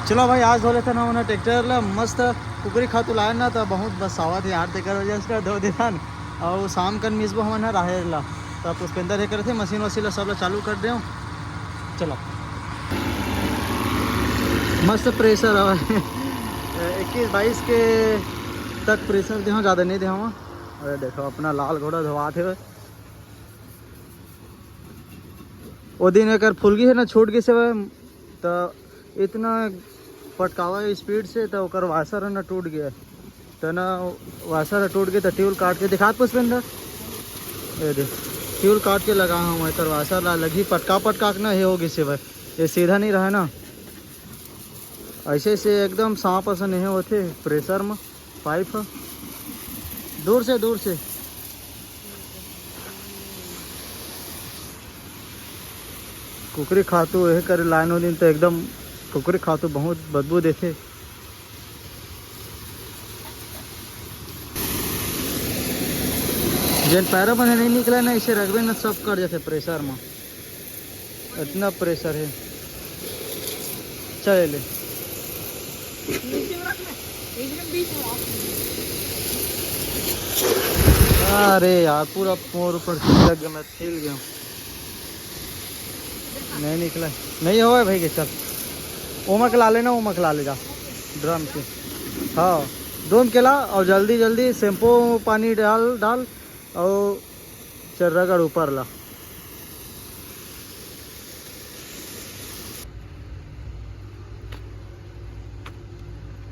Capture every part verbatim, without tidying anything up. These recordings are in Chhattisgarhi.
चलो भाई, आज धो लेथन हमन ट्रैक्टर ला। मस्त कुकरी खातू लाए ना, तो बहुत बसावत हे यार, तेकर वजह से धो देथन। अउ शाम कन मिसबो हमन ह राहेर ला, तो पुष्पेंद्र हे करथे मशीन वशीन ला, सब ला चालू कर देव। चलो, मस्त प्रेशर हवय। इक्कीस बाईस के तक प्रेशर देहूँ, ज़्यादा नहीं देहूँ। अरे देखो, अपना लाल घोड़ा धोवात हे। ओ दिन एकर फुलगी हे ना, छूट गिस हे, त इतना पटकावा स्पीड से, त ओकर वाशर ह ना टूट गया। त ना वाशर ह टूट गया, त ट्यूल काट के दिखात पुष्पेंद्र, ये दे, ट्यूल काट के लगा हूँ, एकर वाशर ला लगी पटका पटका के ना, ये हो गिस हे भाई, ये सीधा नहीं रहा ना, ऐसे से एकदम सांप असन हे होथे प्रेशर में। पाइप ह। दूर से, दूर से। कुकरी खातू एहे करे लाइन हो दिन तो एकदम कुकरी खातू बहुत बदबू देथे। जेन पैरा बने नहीं निकला ना, इसे रखबे ना, सब कर जाथे प्रेशर में। इतना प्रेशर है। चल ले। अरे यार, पूरा मोर ऊपर खिसक गया, मैं हिल गया। नहीं निकला। नहीं होवे भाई के, चल। ओमा के ला लेना, ओमा के ला ले जा। ड्रम के। हाँ, ड्रम के ला और जल्दी जल्दी शैम्पू पानी डाल, डाल और चल रगड़ ऊपर ला।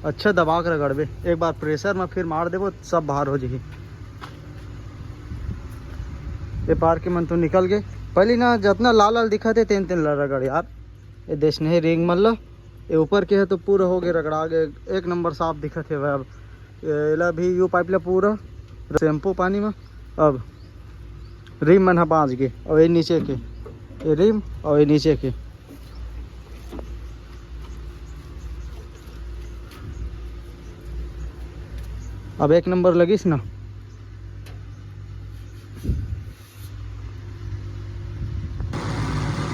अच्छा दबा के रगड़बे, एक बार प्रेशर में फिर मार देबो, सब बाहर हो जाही। ये पार के मन तो निकल गए। पहली ना जितना लाल लाल दिखत हे, तेन तेन ला रगड़ यार। ये देश नहीं रिंग मन ला, ये ऊपर के है तो पूरा हो गए रगड़ा गए, एक नंबर साफ दिखत हे भाई। अब ये ला भी यू पाइप ला पूरा शैम्पू पानी में। अब रिम मन ह बांच गे, और ये नीचे के, ये रिम और ये नीचे के। अब एक नंबर लगिस ना।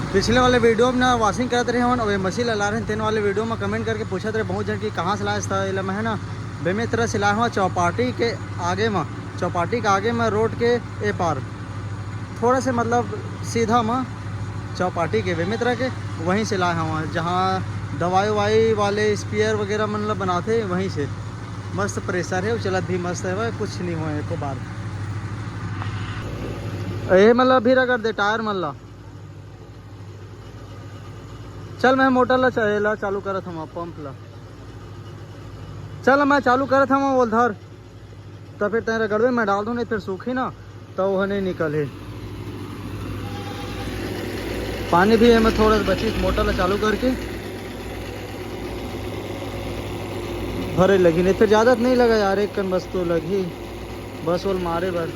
पिछले वाले वीडियो में ना वॉशिंग करत रहे हन, अबे मशीन ला ला रहे हैं, तेन वाले वीडियो में कमेंट करके पूछत रहे बहुत जन कि कहाँ से लाए था। एला मैं है ना बेमेतरा से लाए हुआ, चौपाटी के आगे में, चौपाटी के आगे में रोड के ए पार, थोड़ा से मतलब सीधा में चौपाटी के बेमेतरा के, वहीं से लाए हवा, जहाँ दवाई वाई वाले स्पेयर वगैरह मतलब बनाते वहीं से। मस्त प्रेशर है, चलत भी मस्त है भाई, कुछ नहीं हुआ एको बार। ये मतलब भी रगड़ दे टायर मन ला। चल मैं मोटर ला चा-, ला चालू करत हूँ, पंप ला। चल मैं चालू करत हूँ, वो धर। तो फिर तेरा गड़बे मैं डाल दूँ, नहीं फिर सूखी ना, तो वो नहीं निकल है। पानी भी है, मैं थोड़ा सा बची, मोटर ला चालू करके भरे लगी, नहीं फिर ज़्यादा तो नहीं लगा यार, एक कन बस तो लगी। बस ओल मारे बर।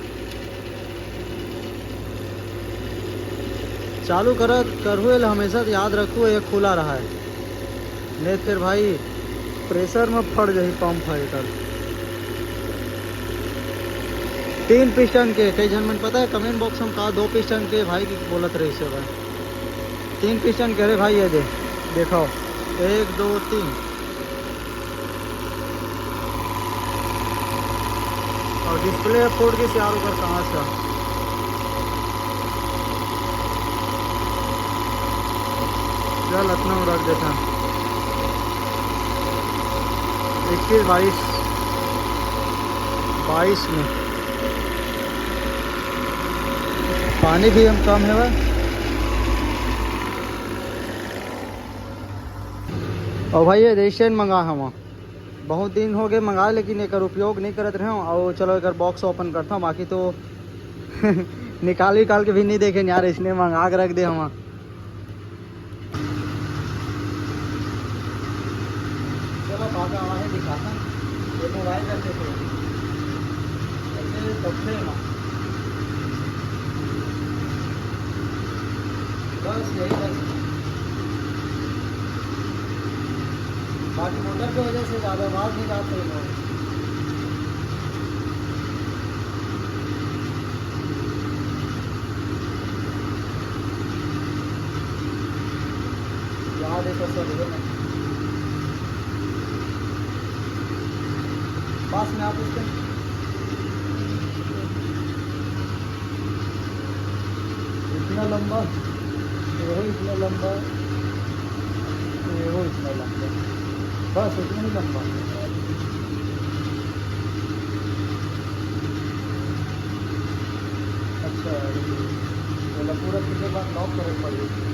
चालू करत करहु, एला हमेशा याद रखू, ये खुला रहा है, नहीं फिर भाई प्रेशर में फट जाही पंप है एकर। तीन पिस्टन के, कई झन मन पता है कमेंट बॉक्स में का दो पिस्टन के भाई की बोलत रही से भाई। तीन पिस्टन के, अरे भाई ये दे, देखो, एक, दो, तीन। और डिस्प्ले फूट गिस यार ओकर कांच ह। चल, अतना में रख देथन। इक्कीस बाईस, बाईस में पानी भी हम कम है। और भाई, ये रेस्टेंट मंगा हम, बहुत दिन हो गए मंगाए, लेकिन एकर उपयोग नहीं करत रहे। और चलो, एकर बॉक्स ओपन करता हूँ, बाकी तो निकाल निकाल के भी नहीं देखे यार, इसने मंगा के रख दे हम। चलो, बात आवा है, दिखाता हूँ। ये मोबाइल रख देते हैं। ऐसे रखते हैं ना। बस यही बस। बाकी मोटर की वजह से ज़्यादा आवाज़ नहीं जाती है। याद है तो सब है ना। लंबा, ये हो इतना लंबा, ये हो इतना लंबा, बस इतना ही लंबा। अच्छा, ये पूरा कितने बार लॉक करे पड़ेगी?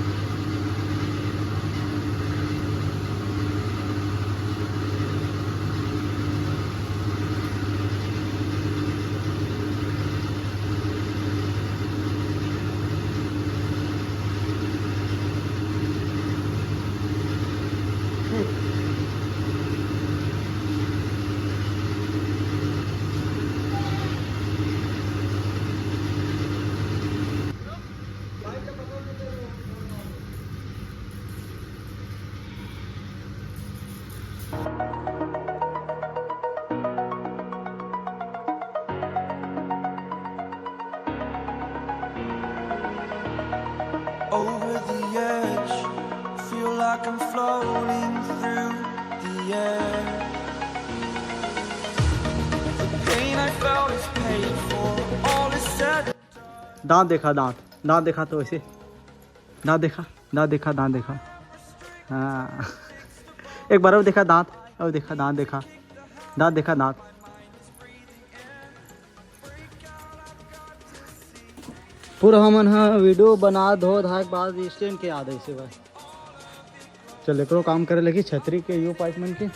Over the edge, feel like I'm floating through the air. The pain I felt is paid for, all is said. दांत देखा, दांत, दांत देखा तो ऐसे, दांत देखा, दांत देखा, दांत देखा। हाँ। एक बार और देखा दांत, और देखा दांत, देखा दांत, देखा दांत। पूरा हमन ह वीडियो बना धो धाक बाद स्टैंड के याद ऐसे बा। चल, एकरो काम करे लगी छतरी के, यो पाइप मन के।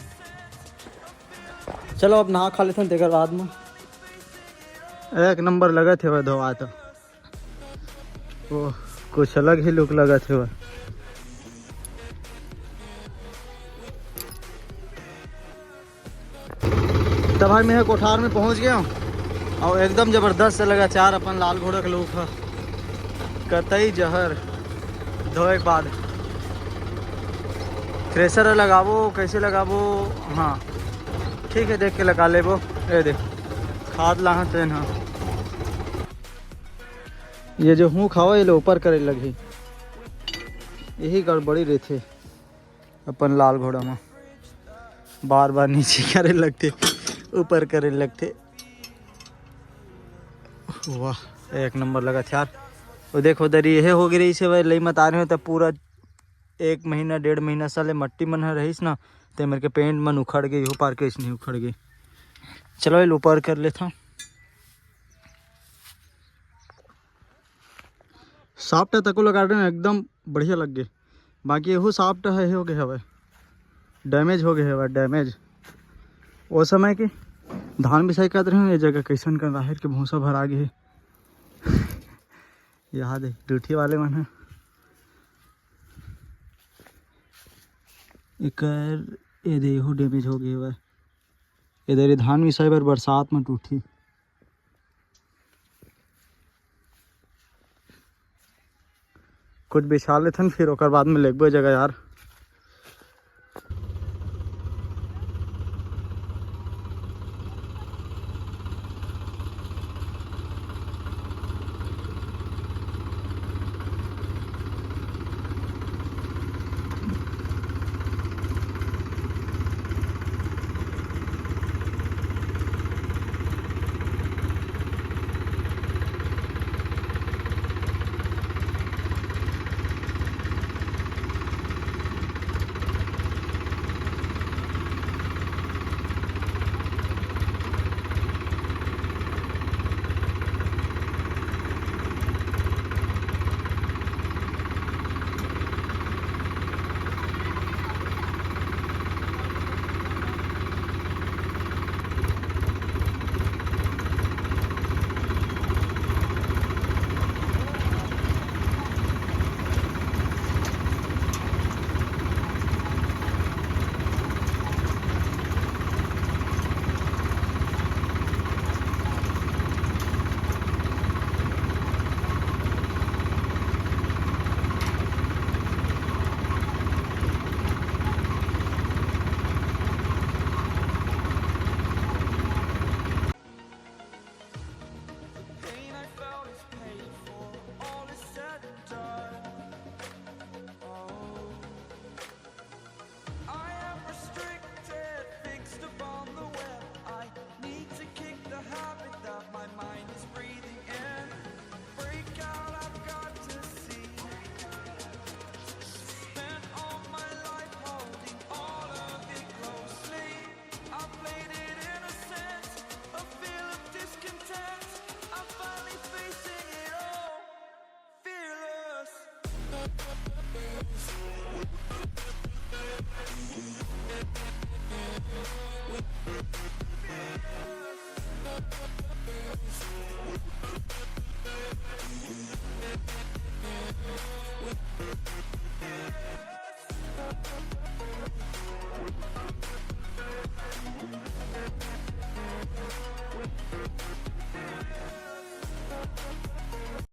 चलो, अब नहा खा लेथन, तेकर बाद में एक नंबर लगत हे धोवा तो। वो कुछ अलग ही लुक लगत हे। तब भाई, मैं कोठार में पहुंच गया हूँ और एकदम जबरदस्त से लगा चार अपन लाल घोड़ा के लुक ह। कतई जहर धोए के बाद थ्रेसर लगाबो, कैसे लगाबो? हाँ, ठीक है, देख के लगा लेबो। ये देख, खाद लाहा तेन ह। ये जो हूँ खावा, ये ले ऊपर करे लगही, यही गड़बड़ी रहथे अपन लाल घोड़ा में। बार बार नीचे करे लगथे, ऊपर करे लगथे। वाह, एक नंबर लगत यार। वो देखो, दरी यह हो गई रही से भाई, लई मत आ रहे हो तब पूरा एक महीना डेढ़ महीना साले मट्टी मन ह रहीस ना, ते मेरे के पेंट मन उखड़ गई हो, पार के नहीं उखड़ गई। चलो, ये ऊपर कर लेता। सॉफ्ट है, तको लगा रहे हैं, एकदम बढ़िया लग गए। बाकी एहू सॉफ्ट है, हो गए हवे, डैमेज हो गए हवे, डैमेज। वो समय के धान बिसाई करत रहे, ये जगह कैसन कर राहेर के भूसा भरा गए। यहाँ दे, टूठी वाले मन है। एकर, ये दे, एहू डैमेज हो गए हवे। इधर ये धान मिसाई बर बरसात में टूठी। कुछ बिछा लेथन, फिर ओकर बाद में लेगबो जगह यार।